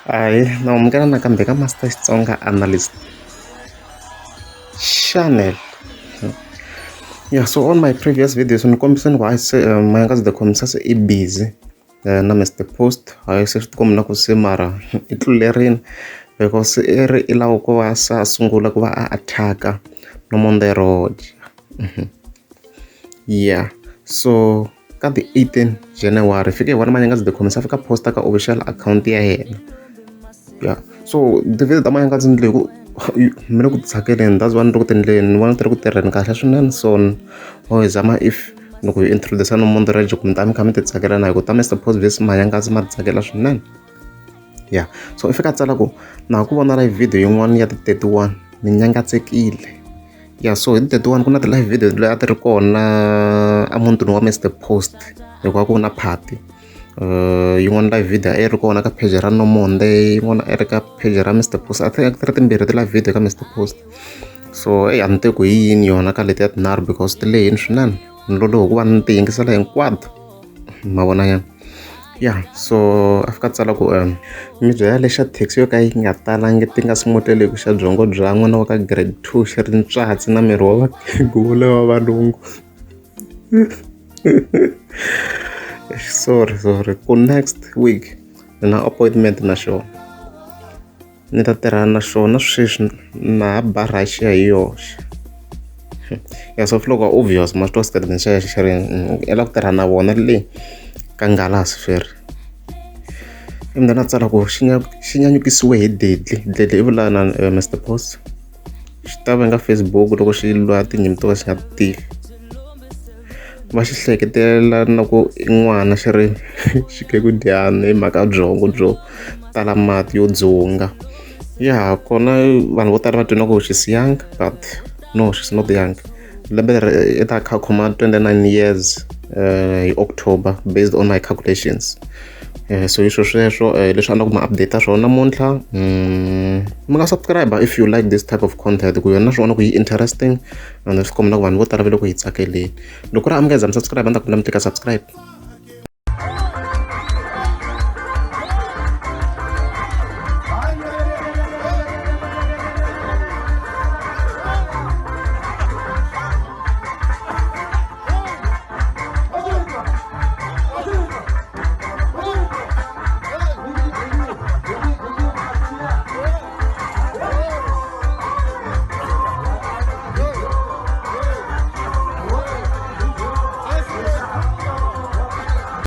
Ahee na amukela nakambe ka Master Xitsonga Analyst channel. Yeah, so on my previous videos ni kombise ni ku hayi se Mayangazi the Commissaire se i busy na Mr Post, hayi se swi tikomba na ku se mara i tlulerini because i ri i lava ku va se a sungula ku va a attack-a Nomonde Roger. Yeah, so ka ti 18 January fike hi vona Manyangazi the Commissaire a fika posta ka official account ya yena. Yeah, so ti-video ta Manyangazi ni le ku mi le ku tsakeleni, that's why ni ri ku tindleni ni vona ti ri ku tirheni kahle swinene. So ho hi zama if loko hi introduce Nomonde Roger ku mi ta mi kha mi ti tsakela na hi ku ta Mr Post vs Manyangazi ma ti tsakela swinene. Yeah, so i fika a tsala ku na ha ku vona live video yin'wana ya ti 31 ni nyangatsekile. Yeah, so hi ti 31 ku na ti-live video leyi a ti ri kona emutini wa Mr Post hikuva ku na party. Yin'wana live video a yi ri kona ka page ra Nomonde, yin'wana a yi ri ka page ra Mr Post. I think a ti ri timbirhi ti-live video ka Mr Post. So eyi a ni tivi ku hi yini yona ka letiya tinharhu because ti lehini swinene, ni lolohe ku va ni ti yingisela hinkwato ma vona nyana. Yeah, so a fika a tsala ku mi byela lexa taxi yo ka yi nga talangi ti nga simoteleki xa byongo bya n'wana wa ka grade 2 xi ri ntswatsi na miri wa vakhegula wa valungu. Sorry, sorry, ku next week ni na appointment na xona, ni ta tirhana na xona sweswi na ha ba Russia hi yoxe. Yeah, so loko obvious ma swi tiva statement xa xi ri i lava ku tirha na vona le ka Ngalasi feri. And then a tsala ku xi xi nyanyukisiwe hi Dedli, Dedli i vula na Mr Post. Xi ta venga Facebook loko xi lwa tinyimpi to ka xi nga ti tivi. Va xi hleketelela na ku i n'wana xi ri xikhekhudyana hi mhaka byongo byo tala mati yo dzunga. Ya kona vanhu vo tala va twa na ku she's young but no, she's not young. Lembe leri i ta kha khoma 29 years hi October based on my calculations. So hi swo sweswo leswi a ni ku ma update swona namuntlha. Mi nga subscribe if you like this type of content ku yona na swona ku yi interesting and swi komba na ku vanhu vo tala va le ku yi tsakeleni. Loko ku ri a mi nga za mi subscribe a ni ta kombela mi tlika subscribe.